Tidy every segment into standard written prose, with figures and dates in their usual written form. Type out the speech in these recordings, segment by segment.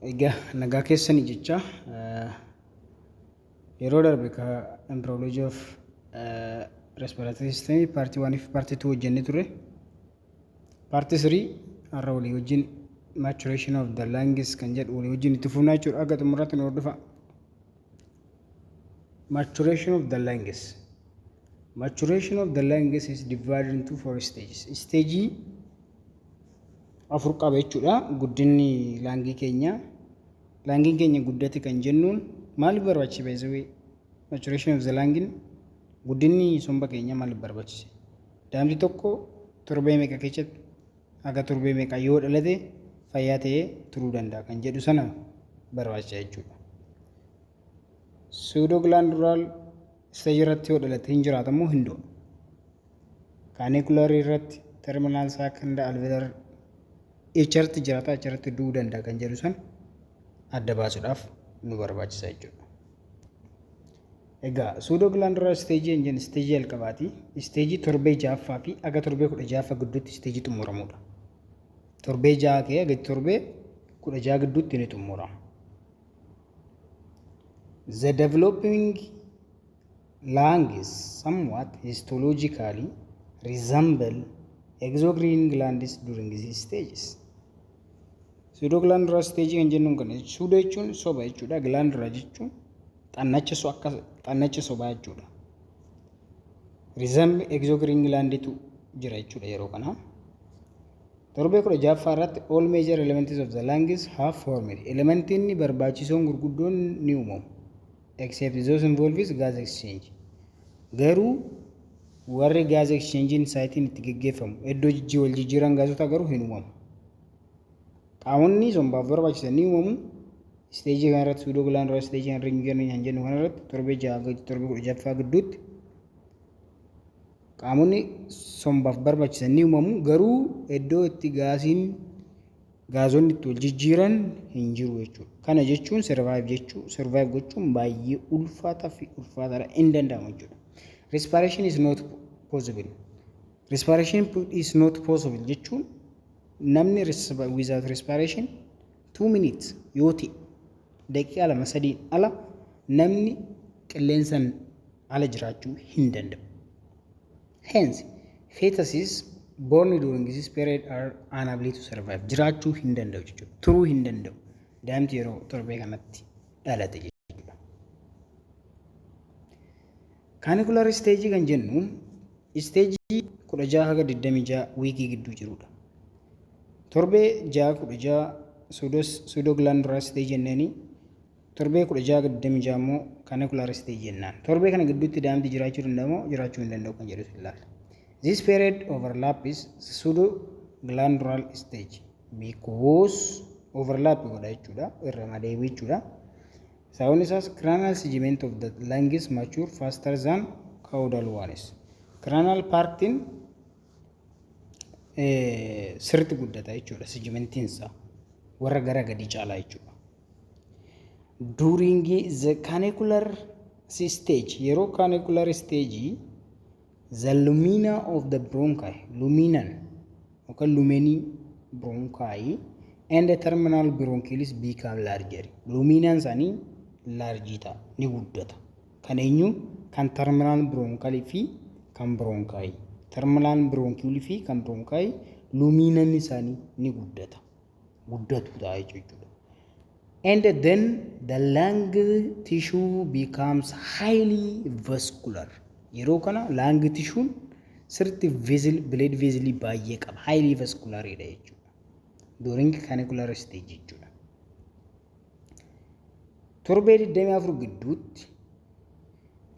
Egaa nagaa keessanii jecha. Yeroo darbe ka embryology of respiratory system part 1 fi part 2 hojjennee turre. Part 3 har'a walii wajjin maturation of the lungs kan jedhu walii wajjin itti fufnaa jechuudha. Akka xumuraatti nu hordofa. Maturation of the lungs. Maturation of the lungs is divided into four stages. Stage afur qaba jechuudha. Guddinni lungii keenya. Lungiin keenya guddate kan jennuun maaliif barbaachise beezawee? Maturation of the lung, guddinni somba keenya maaliif barbaachise? Daa'imti tokko torbee meeqa keessatti, haga torbee meeqa yoo dhalate fayyaa ta'ee turuu danda'a kan jedhu sana barbaachisa jechuudha. Pseudoglandular stage irratti yoo dhalate hin jiraata moo hin du'a? Canalicular irratti, terminal sac and alveolar echarratti jiraata, acharratti du'uu danda'a kan jedhu sana adda baasuudhaaf nu barbaachisa jechuudha. Egaa pseudoglandular stage hin stage jalqabaati. Stage torbee ja'affaa fi aga torbee 16ffaa gidduutti stage xumuramudha. Torbee 6 ka'ee aga torbee 16 gidduutti ni xumurama. The developing lung is somewhat histologically resemble exocrine glands during these stages. Pseudoglandular stage kan jennuun kana, pseudo jechuun soba jechuudha. Glandular jechuun xannacha, so akka xannacha sobaa jechuudha. Resemble exocrine glanditu jira jechuudha yeroo kana. Torbee 16ffaa irratti all major elements of the lungs have formed. Elementiin barbaachisoon gurguddoon ni uumamu. Except those involves gas exchange. Garuu warri gas exchangein siteiin itti geggeeffamu, iddoo wal jijjiiran gaasota garuu hin uumamu. Qaamonni sombaaf barbaachisan ni uumamu. Stage kanarratti, pseudoglandular stage kan kan jennu kanarratti, torbee 6 torbee 16ffaa gidduutti qaamonni sombaaf barbaachisan ni uumamu, garuu iddoo itti gaazonni itti wal jijjiiran hin jiru jechuudha. Kana jechuun survive gochuun baay'ee ulfaataa fi ulfaataadha, hin danda'amu jechuudha. Respiration is not possible. Respiration is not possible jechuun namni without respiration 2 minutes yoo ta'e, daqiiqaa 2 3n ala namni qilleensaan ala jiraachuu hin danda'u. Hence, fetuses born during this period are unable to survive. Jiraachuu hin danda'u jechuudha. Turuu hin danda'u. Daa'imti yeroo torbee kanatti dhalate jechuudha. Canalicular stage kan jennu stage 16 haga 26 weekii gidduu jirudha. Torbee 6 16 pseudoglandular stage jenneeni, torbee 16 haga 26 immoo canalicular stage jennaan. Torbee kana gidduutti daa'imti jiraachuu danda'a moo jiraachuu hin danda'u kan jedhu ilaalla. This period overlap is pseudoglandular stage because overlap godha jechuudha, irra madeebii jechuudha. Sababni isaas cranial segment of the lungs mature faster than caudal ones. Cranial partiin sirriitti guddata jechuudha, segmentiin isaa warra gara gadii caalaa jechuudha. During the canalicular stage, yeroo canalicular stage, the lumina of the bronchi, luminan yookaan lumenii bronchi and the terminal bronchioles become larger. Luminaan isaanii large ta'a, ni guddata. Kan eenyu? Kan terminal bronchiole fi kan bronchi. Terminal bronchiole fi kan bronchi luminaan isaanii ni guddata. Guddatu ta'a jechuudha. And then the lung tissue becomes highly vascular. Yeroo kana lung tissuun sirriitti vessel, blood vessel baay'ee qaba. Highly vascularidha jechuudha. During canalicular stage jechuudha. Torbee 24 gidduutti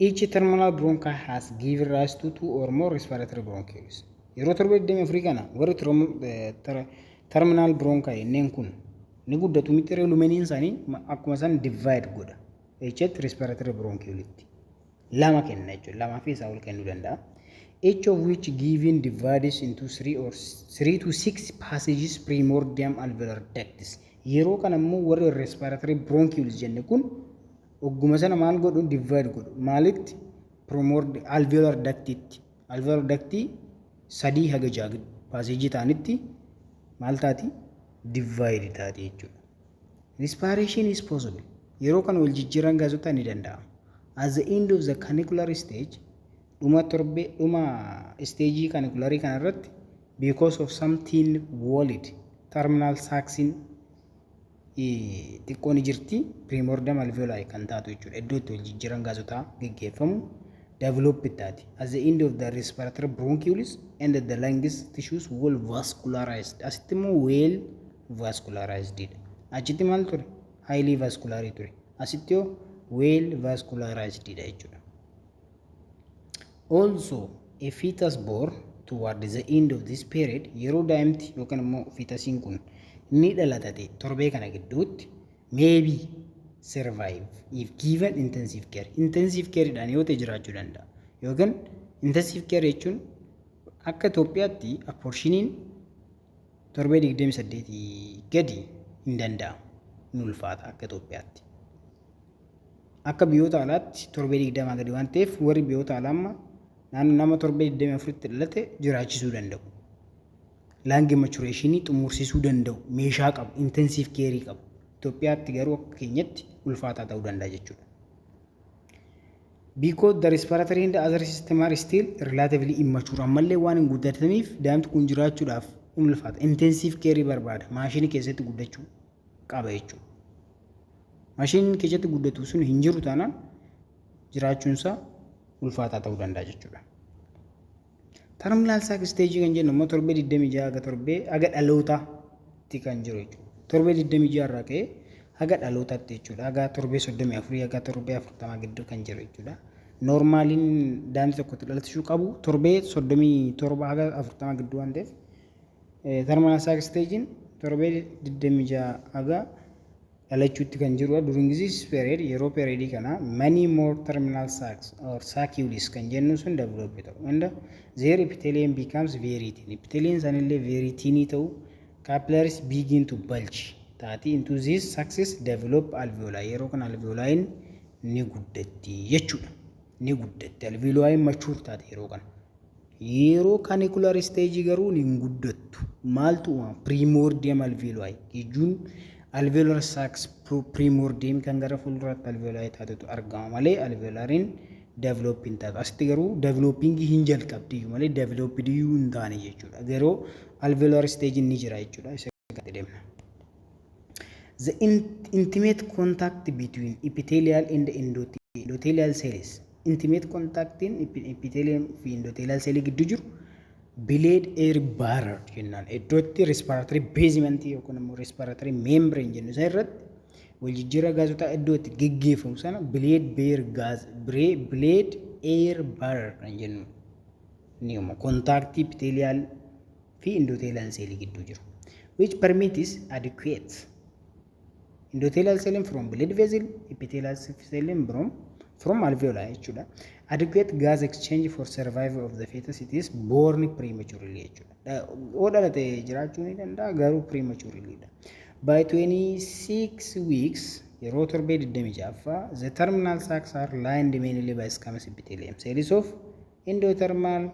each terminal bronchi has given rise to two or more respiratory bronchioles. Yeroo torbee 24 kana warri terminal bronchi inneen kun ni guddatu miti, lumeniin isaanii akkuma isaan divide godha. Echetti respiratory bronchiolitti lama kenna jechuudha. Lamaa fi isaa ol kennuu danda'a. Each of which given divides into three or three to six passages primordial alveolar ducts. Yeroo kana immoo warri respiratory bronchioles jenne kun ogguma sana maal godhu? Divide godhu. Maalitti? Primordial alveolar ductitti. Alveolar ductii 3 haga 6 passage ta'anitti maal taati? Divide taati jechuudha. Respiration is possible. Yeroo kana wal jijjiiraan gaazotaa ni danda'ama. At the end of the canicular stage, dhuma torbee, dhuma stage canicularii kana irratti, because of some thin walled terminal sacs xiqqoo ni jirti, primordium alveoli kan taatu jechuudha. Iddoo itti wal jijjiiraan gaazotaa geggeeffamu develop taati. At the end of the respiratory bronchioles and the lungs tissues well vascularized. Asitti immoo well vascularized dha. Achitti maal ture? Highly vascular ture. Asitti yoo well vascularized dha jechuudha. Also, a fetus born toward the end of this period, yeroo daa'imti yookaan immoo fetusiin kun ni dhalatate torbee kana gidduutti, maybe survive if given intensive care. Intensive care dhaan yoo ta'e jiraachuu danda'a. Yookaan intensive care jechuun akka Itoophiyaatti abortioniin torbee 28 gadi hin danda'amu. Ni ulfaata akka Itoophiyaatti. Akka biyyoota alaatti torbee 20 gadi waan ta'eef, warri biyyoota alaa amma naannoo nama torbee 24tti dhalate jiraachisuu danda'u. Lung maturationii xumursiisuu danda'u. Meeshaa qabu. Intensive care qabu. Itoophiyaatti garuu akka keenyatti ulfaataa ta'uu danda'a jechuudha. Because the respiratory and the other system are still relatively immature, ammallee waan hin guddataniif daa'imti kun jiraachuudhaaf ulfaata. Intensive care barbaada. Maashinii keessatti guddachuu qaba jechuudha. Maashiniin keessatti guddatu sun hin jiru taanaan jiraachuunsaa ulfaataa ta'uu danda'a jechuudha. Terminal sac stage kan jennu immoo torbee 26 haga torbee haga dhalootaatti kan jiru jechuudha. Torbee 26 irraa ka'ee haga dhalootaatti jechuudha. Haga torbee 34 haga torbee 40 gidduu kan jiru jechuudha. Normaliin daa'imti tokko itti dhalachuu qabu torbee 37 haga 40 gidduu waan ta'eef, terminal sac stageiin torbee 26 haga dhalachuutti kan jirudha. During this period, yeroo periodii kana, many more terminal sacs or saccules kan jennu sun develop ta'u. And their epithelium becomes very thin. Epithelium isaanillee very thin ta'u. Capillaries begin to bulge taati. Into these sacs develop alveoli. Yeroo kana alveoliin ni guddatti jechuudha. Ni guddatti. Alveoliin mature taate yeroo kana. Yeroo canicular stage garuu ni guddattu. Maaltu uumama? Primordium alveoli jechuun alveolar sacs primordium kan gara fuulduraatti alveoli taatetu argama malee alveolariin develop hin taatu. Asitti garuu developing hin jalqabdi malee developed iyyuu hin taane jechuudha. Garuu alveolar stage ni jira jechuudha. Isa gadi deemna. The intimate contact between epithelial and endothelial cells. Intimate contactiin epithelium fi endothelial cell gidduu jiru blood air barrier jennaan. Iddootti respiratory basement yookaan immoo respiratory membrane jennu isa irratti wal jijjiirraa gaazotaa iddoo itti geggeeffamu sana blood bear gas blood air barrier kan jennu ni uuma. Contactii epithelial fi endothelial cell gidduu jiru. Which permits adequate endothelial cell from blood vessel, epithelial cell from alveoli jechuudha. Adequate gas exchange for survival of the fetus. It is born prematurely jechuudha. Yoo dhalate jiraachuu ni danda'a, garuu prematurely dha. By 26 weeks, yeroo torbee 26ffaa, the terminal sacs are lined mainly by squamous epithelium. Cells of endodermal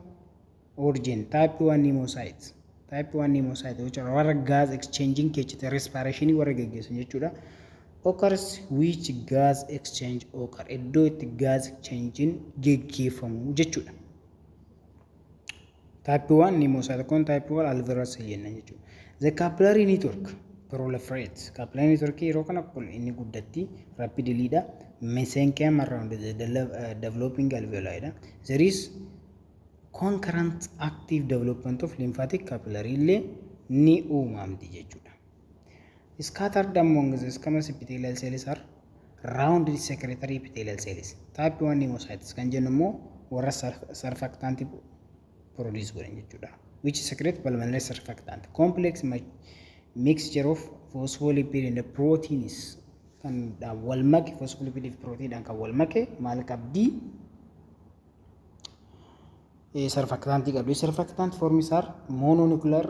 origin, type 1 pneumocytes. Type 1 pneumocyte jechuudha warra gas exchanging keessatti respiration warra geggeessan jechuudha. Occurs which gas exchange occur, iddoo itti gas exchanging geggeeffamu jechuudha. Type 1 pneumocyte kun type 1 alveolar cell jenna jechuudha. The capillary network proliferates. Capillary network yeroo kana inni guddatti rapidly dha. Mesenchyme around the developing alveoli dha. There is concurrent active development of lymphatic capillary illee ni uumamti jechuudha. Scattered among the squamous epithelial cells are rounded secretory epithelial cells. Type 1 pneumocytes kan jennu immoo warra surfactant produce godhan jechuudha. Which secrete pulmonary surfactant. Complex mixture of phospholipid and proteins kan wal make, phospholipid fi protein kan wal make maal qabdi? Surfactantii qabdi. Surfactant forms are mononuclear,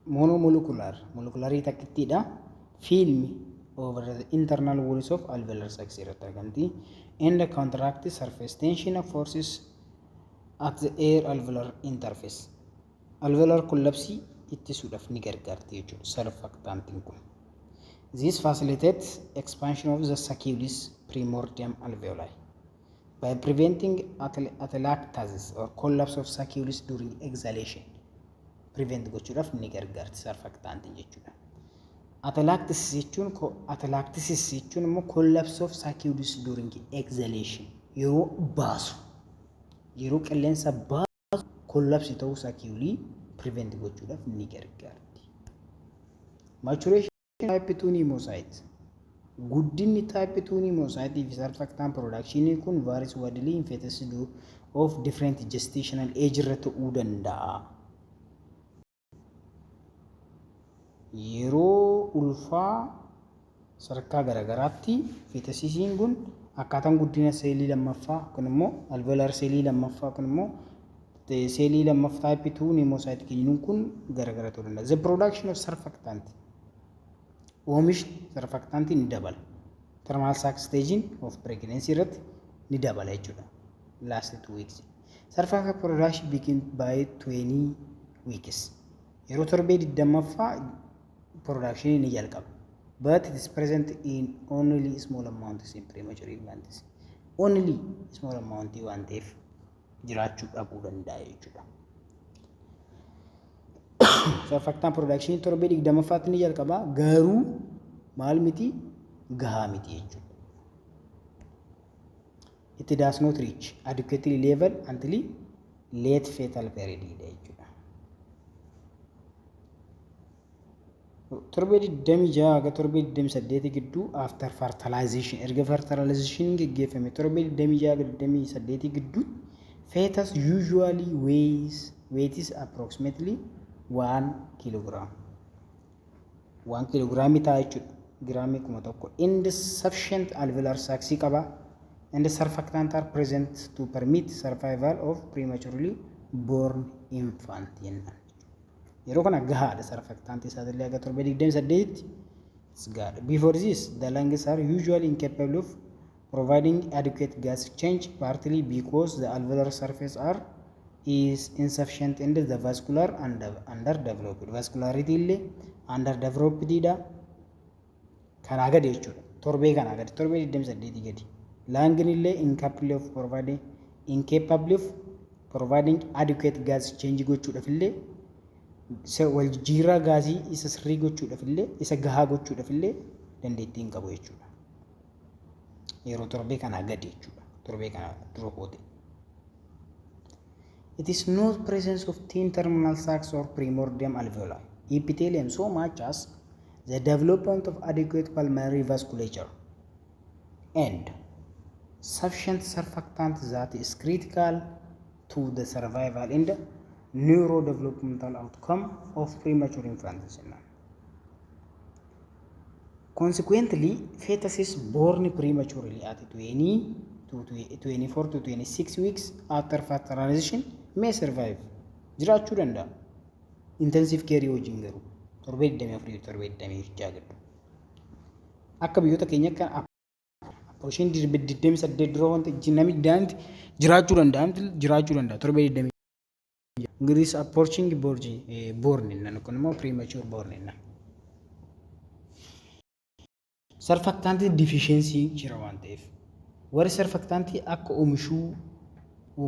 monomolecular, molecularii takkittiidha. Film over the internal walls of alveolar sacs irratti argamti. And counteract surface tension of forces at the air alveolar interface. Alveolar collapse ittisuudhaaf ni gargaarti jechuudha surfactantiin kun. This facilitates expansion of the saccules primordium alveoli by preventing atelectasis or collapse of saccules during exhalation. Prevent gochuudhaaf ni gargaarti surfactantiin jechuudha. Atelectasis jechuun immoo collapse of saccules during exhalation, yeroo baasu, yeroo qilleensa baasu collapse ta'uu sacculii prevent gochuudhaaf ni gargaarti. Maturation type 2 pneumocyte, guddinni type 2 pneumocyte fi surfactant production kun varies widely in fetus of different gestational age irra ta'uu danda'a. Yeroo ulfaa sadarkaa garaagaraatti fetusiin kun akkaataan guddina seelii lammaffaa kun immoo alveolar seelii lammaffaa kun immoo seelii lammaffaa type 2 pneumocyte kennuun kun garaagara ta'uu danda'a. The production of surfactant, oomishni surfactantii ni dabala. Terminal sac stage of pregnancy irratti ni dabala jechuudha. Last 2 weeks. Surfactant production begin by 20 weeks. Yeroo torbee 20ffaa production ni jalqaba. But it is present in only small amounts in premature infants. Only small amount waan ta'eef jiraachuu dhabuu danda'a jechuudha. Surfactant production torbee 20ffaatti ni jalqaba, garuu maal miti, gahaa miti jechuudha. It does not reach adequately level until late fetal period jechuudha. Torbee 26 haga torbee 28 gidduu after fertilization, erga fertilization geggeeffame torbee 26 haga 28 gidduu fetus usually weighs weight is approximately 1 kilogram. 1 kiloogiraamii ta'a jechuudha. Giraamii 1000. And sufficient alveolar sacs qaba. And surfactant are present to permit survival of prematurely born infant jennaan. Yeroo kana gahaadha, surfactant isaatillee haga torbee 28tti gahaadha. Before this, the lungs are usually incapable of providing adequate gas exchange, partly because the alveolar surface are is insufficient and the vascular underdeveloped. Vascularity illee underdeveloped dha. Kanaa gadi jechuudha. Torbee kanaa gadi. Torbee 28 gadi. Lungin illee incapable of providing adequate gas exchange gochuudhaaf illee, wal jijjiirraa gaasii isa sirrii gochuudhaaf illee, isa gahaa gochuudhaaf illee dandeettii hin qabu jechuudha. Yeroo torbee kanaa gadi jechuudha. Torbee kana dura koote. It is not presence of thin terminal sacs or primordium alveoli epithelium so much as the development of adequate pulmonary vasculature and sufficient surfactant that is critical to the survival and neurodevelopmental outcome of premature infants. Consequently, fetuses born prematurely at 20 to 24 to 26 weeks after fertilization may survive. Jiraachuu danda'a. Intensive care wajjin garuu torbee 24 torbee 26 gidduu. Akka biyyoota keenya akka abortion 28 dura wanta namni daa'imti jiraachuu danda'a, jiraachuu danda'a torbee 20. Ingilis approaching born innan kun immoo premature born innan. Surfactantii deficiency jira waan ta'eef warri surfactantii akka oomishuu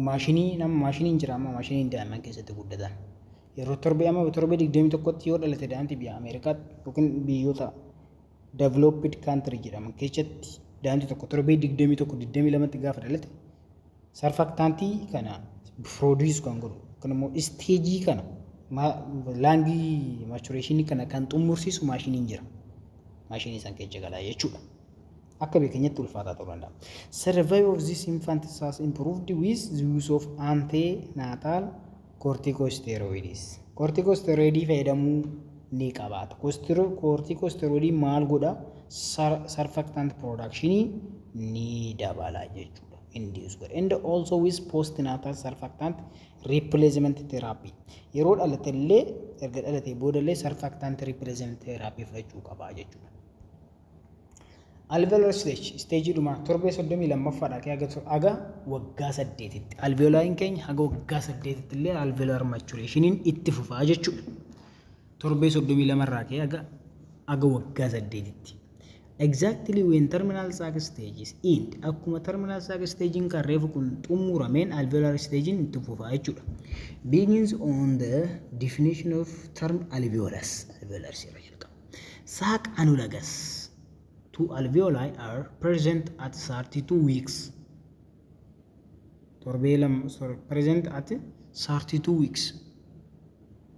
maashinii nama maashiniin jira, amma maashiniin daa'imman keessatti guddatan yeroo torbee amma torbee 21tti yoo dhalate daa'imti biyya Ameerikaatti yookiin biyyoota developed country jedhaman keessatti daa'imti tokko torbee 21 22tti gaafa dhalate surfactantii kana produce kan godhu yookiin immoo stageii kana lungii maturationii kana kan xumursiisu maashiniin jira. Maashinii san keessa galaa jechuudha. Akka beekeenyatti ulfaataa ta'uu danda'a. Survival of this infant has improved with the use of antenatal corticosteroids. Corticosteroidii fayyadamuu ni qabaata. Corticosteroidii maal godha? Surfactant production ni dabala jechuudha. Induce godha. And also with postnatal surfactant replacement therapy. Yeroo dhalate illee, erga dhalatee booda illee surfactant replacement therapy fudhachuu qaba jechuudha. Alveolar stage, stage dhumaa torbee 32ffaadha haga waggaa 8tti. Alveolariin keenya haga waggaa 8tti illee alveolar maturationiin itti fufaa jechuudha. Torbee 32 irraa ka'ee haga Aga waggaa 8tti. Exactly when terminal sac stage is end, akkuma terminal sac stagein kan reefu kun xumurameen alveolar stagein itti fufa jechuudha. Begins on the definition of term alveolus. Alveolus irra jalqaba. Sac analogous to alveoli are present at 32 weeks. Torbee 2, sorry, present at 32 weeks.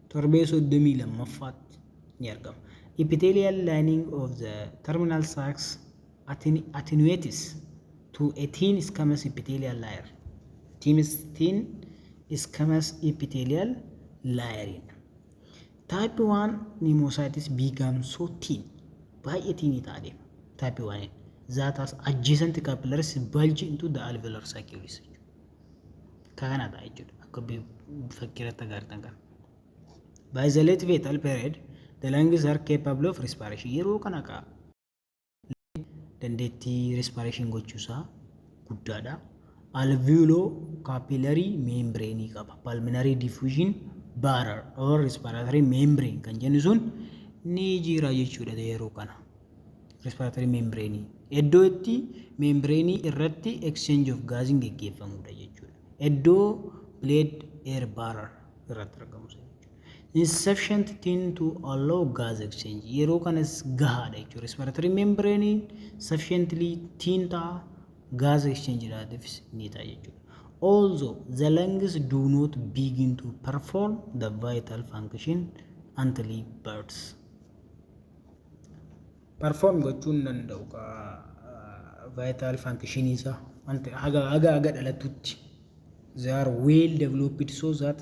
Torbee 32ffaatti ni argama. Epithelial lining of the terminal sacs attenuates to a thin squamous epithelial layer. Thin squamous epithelial layer. Type 1 pneumocytes become so thin. Baay'ee thin ta'a deema. Type 1 that has adjacent capillaries bulge into the alveolar saccules. Kana ta'a jechuudha. Akka fakkii irratti agartan kana. By the late fetal period, the lungs are capable of respiration. Yeroo kana qaba. Dandeettii respiration gochuusaa guddaadha. Alveolo capillary membrane qaba. Pulmonary diffusion barrier or respiratory membrane kan jennu sun ni jira jechuudha yeroo kana. Respiratory membrane iddoo itti membrane irratti exchange of gaasiin geggeeffamudha jechuudha. Iddoo blood air barrier irratti argamu jechuudha. Insufficient thin to allow gas exchange, yeroo kanas gahaadha jechuudha. Respiratory membrane sufficiently thin ta'a, gas exchange dhaafis ni ta'a jechuudha. Although the lungs do not begin to perform the vital function until birth. Perform gochuu hin danda'u vital function isaa haga dhalatutti. They are well developed so that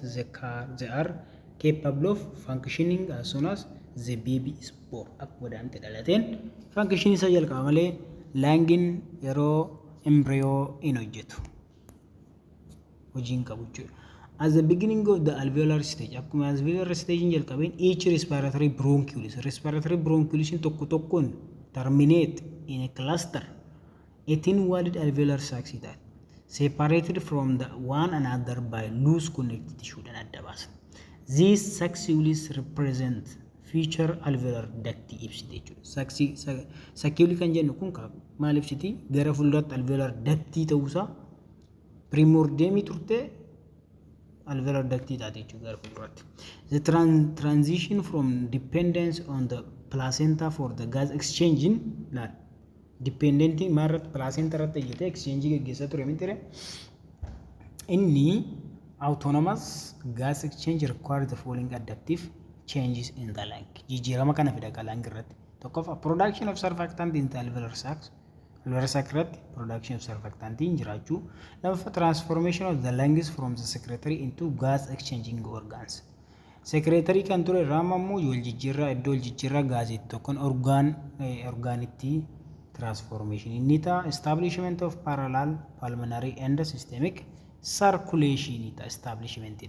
they are capable of functioning as soon as the baby is born. Akkuma daa'imti dhalateen function isaa jalqaba malee lungiin yeroo embryo hin hojjetu. Hojii hin qabu jechuudha. At the beginning of the alveolar stage, akkuma alveolar stage jalqabeen, each respiratory bronchioles, respiratory bronchioles tokko tokkoon terminate in a cluster, a thin walled alveolar sacs taate separated from the one another by loose connective tissue dhaan adda baasan. These saccules represent future alveolar duct ibsite jechuudha. Saccule kan jennu kun maal ibsiti? Gara fuulduratti alveolar duct ta'uusaa, primordiumii turte alveolar duct taate jechuudha gara fuulduratti. The transition from dependence on the placenta for the gas exchange in laal. Dependentii maalirratti? Placenta irratti hojjetee exchange gaggeessaa ture miti ree? Inni autonomous gas exchange requires the following adaptive changes in the lung. Jijjiirama kana fida ka lung irratti. Tokkoffaa, production of surfactant in the alveolar sacs. Alveolar sac irratti production of surfactant jiraachuu. Lammaffaa, transformation of the lungs from the secretory into gas exchanging organs. Secretory kan ture irraa immoo wal jijjiirraa iddoo wal jijjiirraa gaaziitti tokkoon organ organitti transformation inni ta'a. Establishment of parallel pulmonary and systemic circulation ta'a. Establishment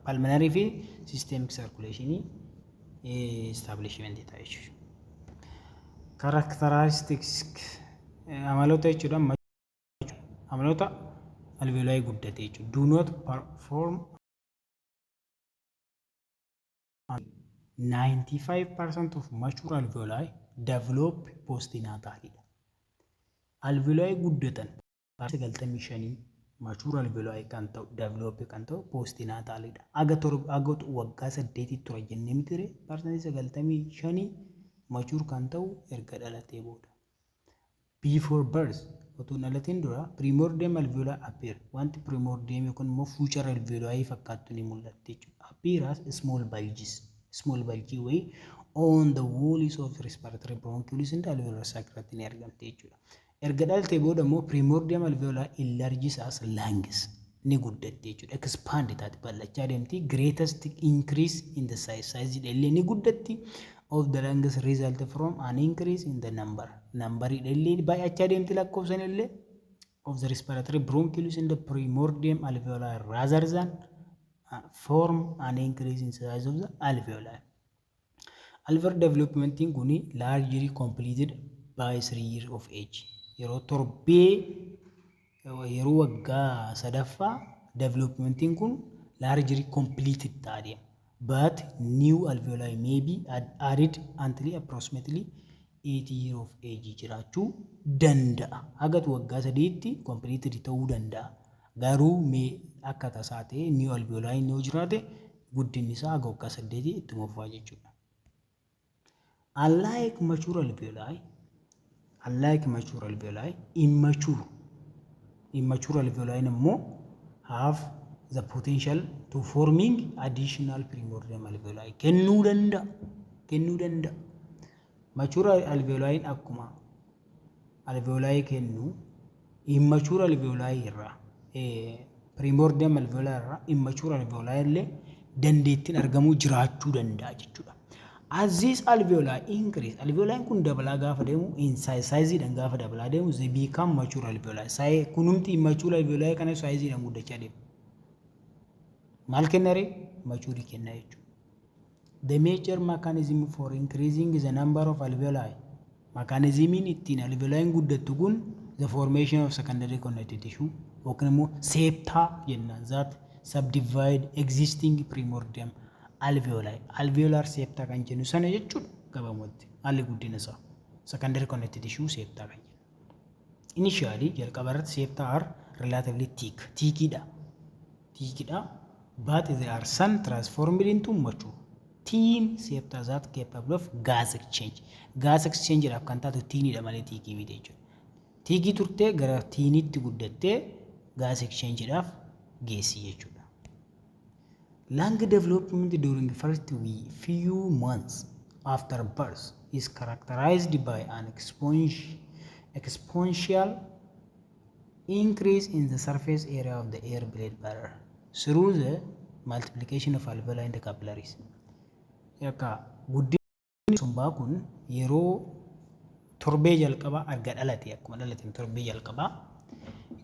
pulmonary fi systemic circulation establishment ta'a jechuudha. Characteristics, amaloota jechuudha, amaloota alveoli guddate jechuudha. Do not perform 95% of mature alveoli develop postnatally. Alveoli guddatan 95 mature alveoli kan ta'u develop kan ta'u postnatalidha. Aga 7, aga waggaa 8 tura jennee miti, 95% mature kan ta'u erga dhalatee booda. Before birth, otoo dhalateen dura, primordium alveoli appear, wanti primordium yookaan immoo future alveoli fakkaattu ni mul'atti jechuudha. Appear as small bulges, small bulge wayii on the walls of respiratory bronchioles and alveolar sac irratti ni argamti jechuudha. Erga dhalatee booda immoo primordium alveoli enlarges as lungs ni guddatti jechuudha. Expand taati, bal'achaa deemti. Greatest increase in the size, size illee ni guddatti, of the lungs result from an increase in the number. Number illee baay'achaa deemti, lakkoofsan illee, of the respiratory bronchioles in the primordium alveoli rather than form an increase in size of the alveoli. Alveolar developmentiin kun largely completed by 3 years of age. Yeroo torbee, yeroo waggaa sadaffaa developmentiin kun largely completed ta'a deema. But new alveoli may be added until approximately 8 year of age jiraachuu danda'a. Hagatu waggaa 3tti completed ta'uu danda'a. Garuu mee akka tasaa ta'e new alveoli yoo jiraate, guddinni isaa haga waggaa 8 ittuma fufaa jechuudha. Unlike mature alveoli, immature alveoli immoo have the potential to forming additional primordial alveoli kennuu danda'a. Kennuu danda'a. Mature alveoli akkuma alveoli kennu, immature alveoli irraa, primordial alveoli irraa immature alveoli illee dandeettiin argamuu jiraachuu danda'a jechuudha. As this alveoli increase, alveoli kun dabalaa gaafa deemu, in size, sizeidhaan gaafa dabalaa deemu, they become mature alveoli. Size kunumti immature alveoli kana sizeidhaan guddachaa deemu. Maal kenna ree? Mature kenna jechuudha. The major mechanism for increasing the number of alveoli. Mechanismiin ittiin alveoliin guddattu kun the formation of secondary connective tissue yookiin immoo septa jennaan, that subdivide existing primordial alveoli. Alveolar septa kan jennu sana jechuudha gabaabumatti haalli guddina isaa. Secondary connective tissue septa kan jennu. Initially, jalqaba irratti, septa are relatively thick. Thickiidha. Thickiidha. But they are soon transformed into mature thin septa that capable of gas exchange. Gas exchange dhaaf kan taatu thiniidha malee thickii miti jechuudha. Thickii turtee gara thiniitti guddattee gas exchange dhaaf geessi jechuudha. Lung development during the first few months after birth is characterized by an exponential increase in the surface area of the air blood barrier through the multiplication of alveoli and capillaries. Akka guddinni sombaa kun yeroo torbee jalqabaa arga dhalate, akkuma dhalateen torbee jalqabaa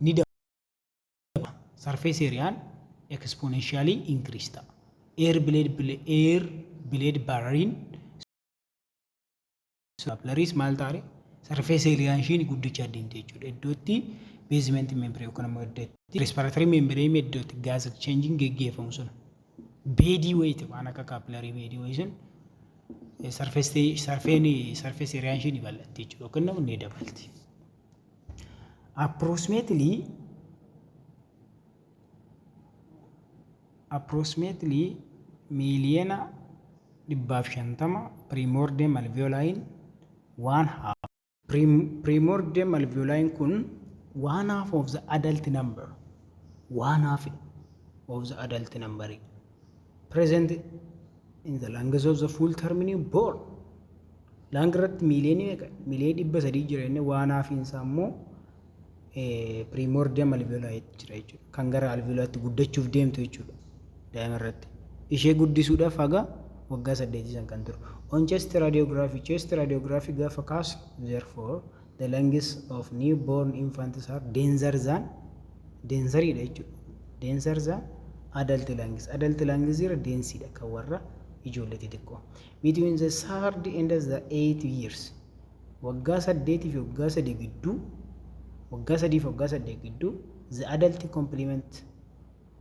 ni dabala. Surface areaan exponentially increase ta'a. Air blood barrier capillaries maal ta'a? Surface areaan ishiin guddachaa deemte jechuudha. Iddootti basement membrane yookaan immoo iddootti respiratory membrane, iddootti gas exchanging geggeeffamu sun bedii wayiiti, waan akka capillary bedii wayii sun surface areaan ishii ni bal'atti jechuudha yookaan immoo ni dabalti. Approximately 150,000,000 primordial alveoliin, one half primordial alveoliin kun one half of the adult number, one half of the adult number present in the lungs of the full term newborn. Lung irratti miiliyoonii meeqa? 300,000,000 jira inni one halfiinsaa immoo primordial alveoli jira jechuudha. Kan gara alveolaatti guddachuuf deemtu jechuudha daa'ima irratti. Ishee guddisuudhaaf haga waggaa 8 san kan turu. On chest radiography, chest radiography gaafa kaasu, therefore the lungs of newborn infants are denser than, denseriidha jechuudha. Denser than adult lungs. Adult lungs irra denseiidha kan warra ijoollee xixiqqoo. Between the third and the 8 years, waggaa 8 fi waggaa 3 gidduu, waggaa 3 fi waggaa 8 gidduu, the adult complement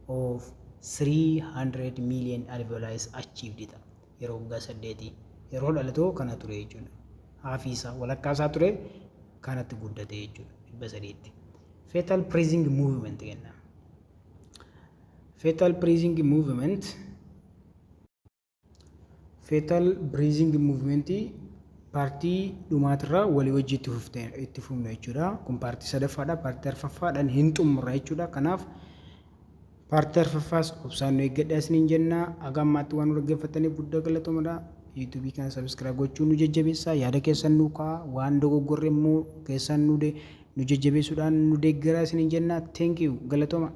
of 300 million alveoli achieved ta'a. Yeroo waggaa 8 yeroo dhalatoo kana ture jechuudha. Halfii isaa, walakkaa isaa ture, kanatti guddate jechuudha 300tti. Fetal breathing movement kenna. Fetal breathing movement, fetal breathing movement partii dhumaatirraa walii wajji itti fufna jechuudha. Kun partii sadaffaadha. Partii arfaffaadhaan hin xumurra jechuudha. Kanaaf partii arfaffaas obsaan nu eeggadhaa isiniin jenna. Haga ammaatti waan nu dhaggeeffattaniif guddaa galatoomadha. YouTubeii kana subscribe gochuun nu jajjabeessaa. Yaada keessan nu kaa'aa. Waan dogoggorre immoo keessan nu jajjabeessuudhaan nu deeggaraa isiniin jenna. Thank you. Galatooma.